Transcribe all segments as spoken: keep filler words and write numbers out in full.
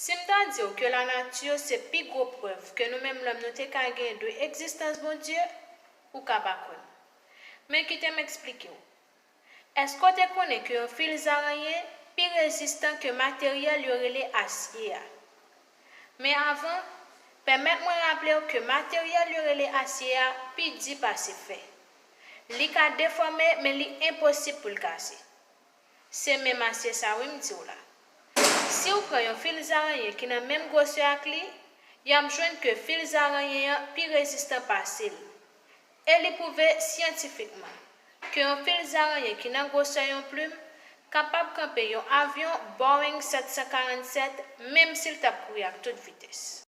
Si m ta di w ke lanati se pi gwo prèv ke nou menm lòm nou te ka gen de egzistans Bondye, ou ka pa kwè m. Men kite m eksplike w. Èske w te konnen ke yon fil zaranyen pi rezistan ke materyèl yo rele asye a? Men avan, pèmèt mwen raple w ke materyèl yo rele asye a pi di pase fè. Li ka defòme, men li enposib pou l kase. Se menm asye sa wi m di w la. Si w pran yon fil zaranyen ki nan menm gwosè ak li, y ap jwenn ke fil zaranyen an pi rezistan pase l. E li pwouve syantifikman ke yon fil zaranyen ki nan gwosè yon plim kapab kanpe yon avyon Boeing sèt san karannsèt, menm si l t ap kouri ak tout vitès.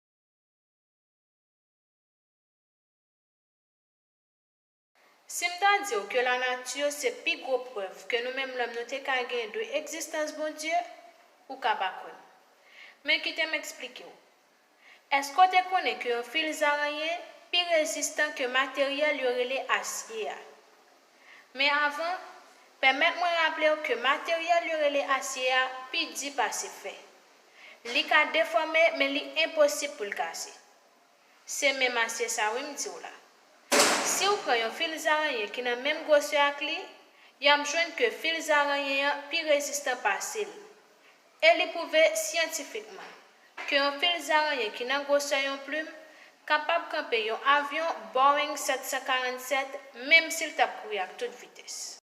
Si m ta di w ke lanati se pi gwo prèv ke nou menm lòm nou te ka gen de egzistans Bondye, ou ka pa kwè m. Men kite m eksplike w. Èske w te konnen ke yon fil zaranyen pi rezistan ke materyèl yo rele asye a? Men avan, pèmèt mwen raple w ke materyèl yo rele asye a pi di pase fè. Li ka defòme, men li enposib pou l kase. Se menm asye sa wi m di w la. Si w pran yon fil zaranyen ki nan menm gwosè ak li, y ap jwenn ke fil zaranyen an pi rezistan pase l. E li pwouve syantifikman ke yon fil zaranyen ki nan gwosè yon plim kapab kanpe yon avyon Boeing sèt san karannsèt, menm si l t ap kouri ak tout vitès.